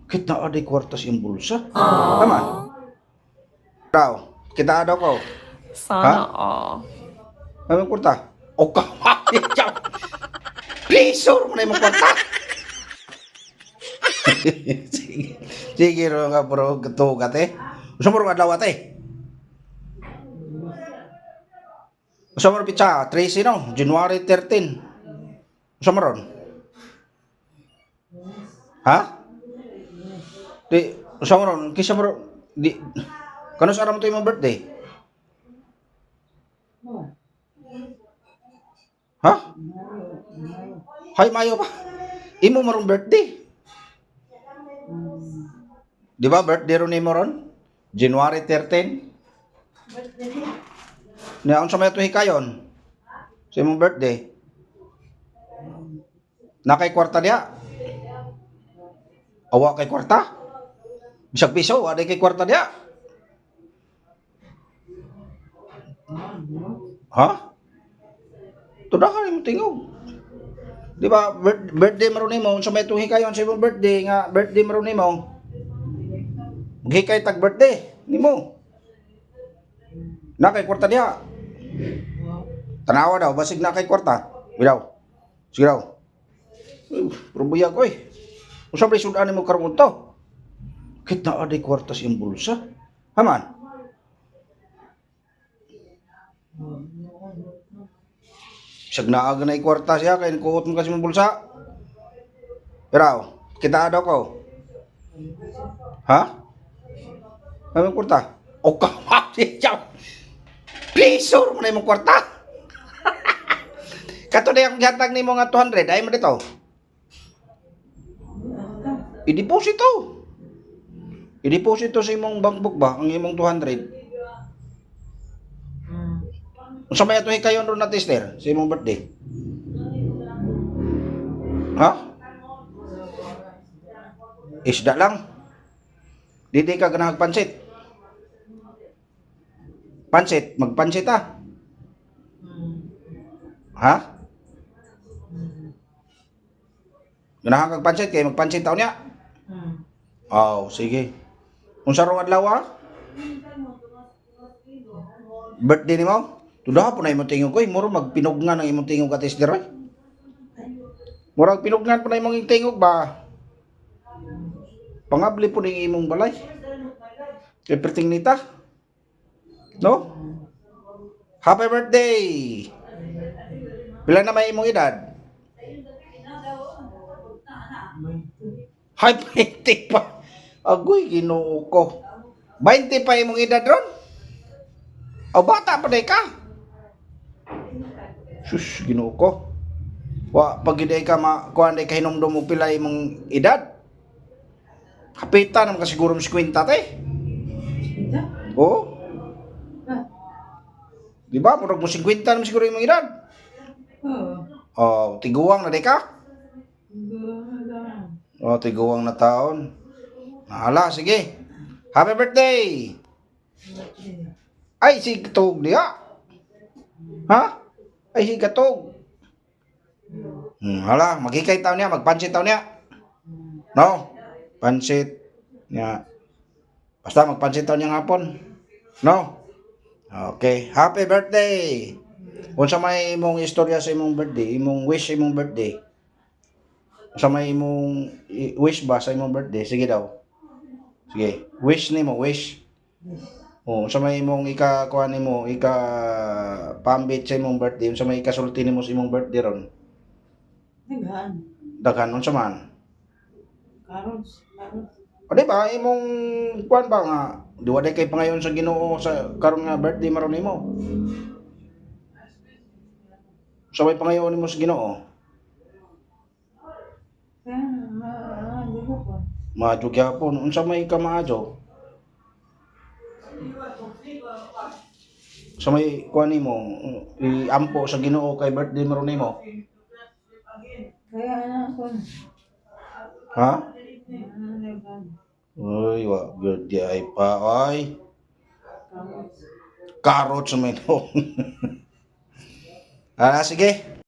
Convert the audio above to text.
Kita aday kwarta sa iyong bulsa. Tama. Daw, kita daw ko. Sana all. Ano kwarta? O ka. Piso mo na imong kwarta. Sige. Sige ro nga bro, gatuog ate. Usa mo ro adlaw, ate? Usa mo ro pitsa? 13, no? January 13. Usa mo ron? Ha? Di, usa mo ron? Kisa mo ron? Di, kanus aram to imong birthday? Ha? Hay, Mayo pa. Imo marong birthday. Di ba birthday ron nimo ron? January 13. Nya unsa may tuhi kayon? Sa imong birthday. Na kay kwarta diha? Awa kay kwarta? Bisag piso, wa kay kwarta diha. Ha? Tudahan imong tingog. Di ba, birthday maron nimo, unsa may tuhi kayon sa imong birthday nga birthday maron nimo? Maghikay tag birthday nimo. Na kay kwarta diha. Tanawa daw, basig na kay kwarta. Bidaw. Sige daw. Uy, pero buyag oy. Unsa may sudan nimo karon to? Kit na aday kwarta sa iyong bulsa. Haman. Bisag naa na kwarta siya kay kuot mo kasi mong bulsa. Pero kita daw ko. Ha? Ano kwarta? O ka. Piso mo na imong kwarta. Kato na yung gihatag nimo nga 200 ay mo dito. I-deposito. I-deposito sa imong bank book ba ang imong 200. Unsa may atuhi kayon ron na tester sa imong birthday? Ha? Isda lang. Dili ka ganahag pansit. Pansit, magpansit ah. Ha? Ganahan kag pansit kay magpansit taon niya. Oh, sige. Unsa rong adlaw ah? Birthday nimo? Tuda po na imong tingog koy, muro magpinugnan ang imong tingog, Ate Esther, oy. Murag pinugnan po na imong tingog ba? Pangabli po ning imong balay. Kay perting nita. No? Happy birthday! Pila na may imong edad? Hay, 20 pa. Agoy, Ginoo ko. 20 pa imong edad ron? O bata pa day ka? Sus, Ginoo ko. Wa pag hindi ka ma kuan day kahinumdum mo pila imong edad. Kapita naman ka siguro mo 50 te. Oo. Di ba? Murag mo 50 naman siguro imong edad. Oh, tiguang na day ka? Oh, tiguang na taon. Hala, sige. Happy birthday! Ay, si katog diha. Ha? Ay, si katog. Hala, maghikay taon niya, magpansit taon niya. No? Pansit niya. Basta magpansit taon niya hapon. No? Okay. Happy birthday! Unsa may imong istorya sa imong birthday, imong wish sa imong birthday? Unsa may imong wish ba sa imong birthday? Sige daw. Sige, wish nimo, wish. Oh, unsa may imong ika kuan nimo, ika pambit sa imong birthday, unsa may ikasulti nimo sa imong birthday ron? Daghan. Daghan unsa man? Carrots. Carrots. O di ba imong kuan ba nga di wa kay pangayon sa Ginoo sa karon nga birthday maron nimo? Sa may pangayon nimo sa Ginoo? Kaya ma di ko pa. Maadyo gyapon. Unsa may kamaadyo? Sa may kuan nimo, iampo sa Ginoo kay birthday maron nimo. Kaya na ako. Ha? Daghan. Uy, wa good di ay pa ay. Carrots. Carrots may no. Ah, sige.